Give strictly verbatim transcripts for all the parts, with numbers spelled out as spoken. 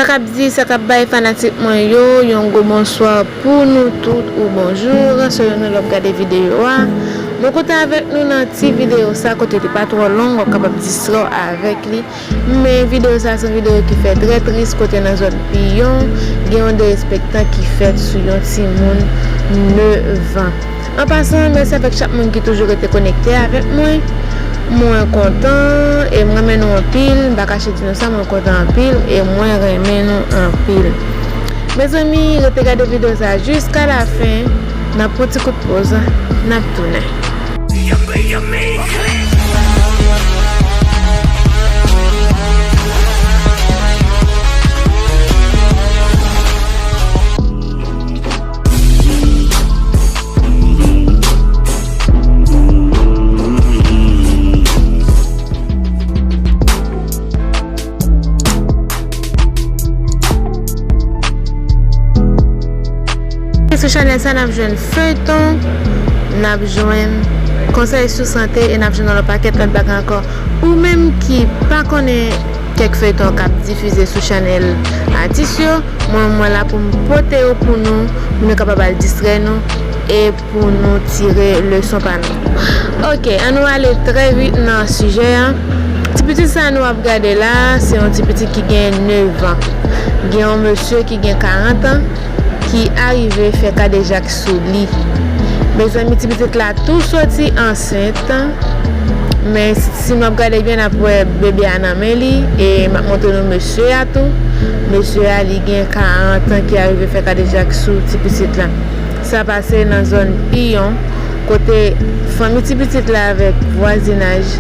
Sa k ap di, sa k ap bay fanatik mwen yo, yon gwo bonswa pou nou tout ou bonjou, selon nan lè w ap gade videyo a. Mwen kontan avèk nou nan ti videyo sa kote li pa twò long, w ap kapab distrè w avèk li. Men videyo sa se yon videyo ki fè trè tris kote nan zòn Piyon, gen yon derespektan ki fèt sou yon timoun nevan. An pasan, mèsi avèk chak moun ki toujou rete konekte avèk mwen. Mwen kontan e m renmen nou anpil. M pa kache di nou sa, mwen kontan anpil e mwen renmen nou anpil. Mezanmi, rete gade videyo sa jiska lafen. N ap pran ti kout poz, n ap tounen. Sou chanèl sa, n ap jwenn feyton, n ap jwenn konsèy sou sante e n ap jwenn yon lòt pakèt lòt bagay ankò. Ou menm ki pa konnen kèk feyton k ap difize sou chanèl atis yo, mwen, mwen la pou m pote yo pou nou, pou nou kapab al distrè nou e pou nou tire leson pa nou. Ok, an nou ale trè vit nan sijè a. Ti pitit sa nou ap gade la, se yon ti pitit ki gen nevan. Gen yon mesye ki gen karant an ki arive fè kadejak sou li. Mezanmi, ti pitit la tou soti ansent. Men si, si nou ap gade byen, n ap wè bebe a nan men li. E m ap montre nou mesye a tou. Mesye a, li gen karant an ki arive fè kadejak sou ti pitit la. Sa pase nan zòn Piyon, kote fanmi ti pitit la avèk vwazinaj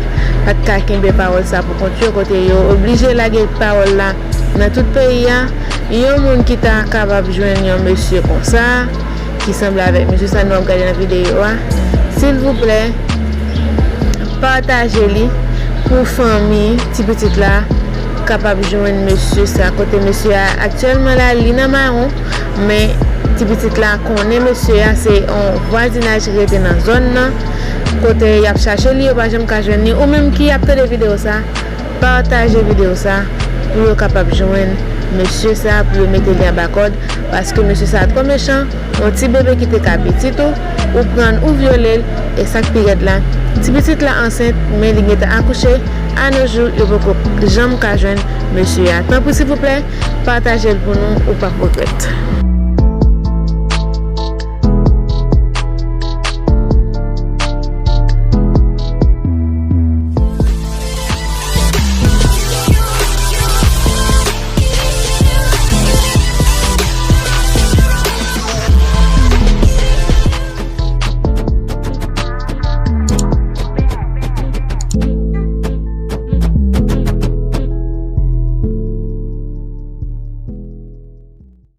pa t ka kenbe pawòl sa pou kont yo, kote yo oblije lage pawòl la nan tout peyi a. Yon moun ki ta kapab jwenn yon mesye konsa, ki sanble avèk mesye sa nou ap gade nan videyo a, silvouplè, pataje li pou fanmi ti pitit la kapab jwenn mesye sa. Kote mesye a aktyèlman la, li nan mawon, men ti pitit la konnen mesye a se yon vwazinaj ki rete nan zòn nan. Kote y ap chache li, yo pa janm ka jwenn li. Ou menm ki ap tande videyo sa, pataje videyo sa pou yo kapab jwenn mesye sa, pou yo mete li anba kòd, paske mesye sa twò mechan. Yon ti bebe ki te ka pitit ou, ou pran l, ou vyole l, e sa k pi rèd la, ti pitit la ansent, men li gentan akouche. Anojou, yo poko janm ka jwenn mesye a. Tanpri, silvouplè, pataje l pou nou, ou p ap regrèt.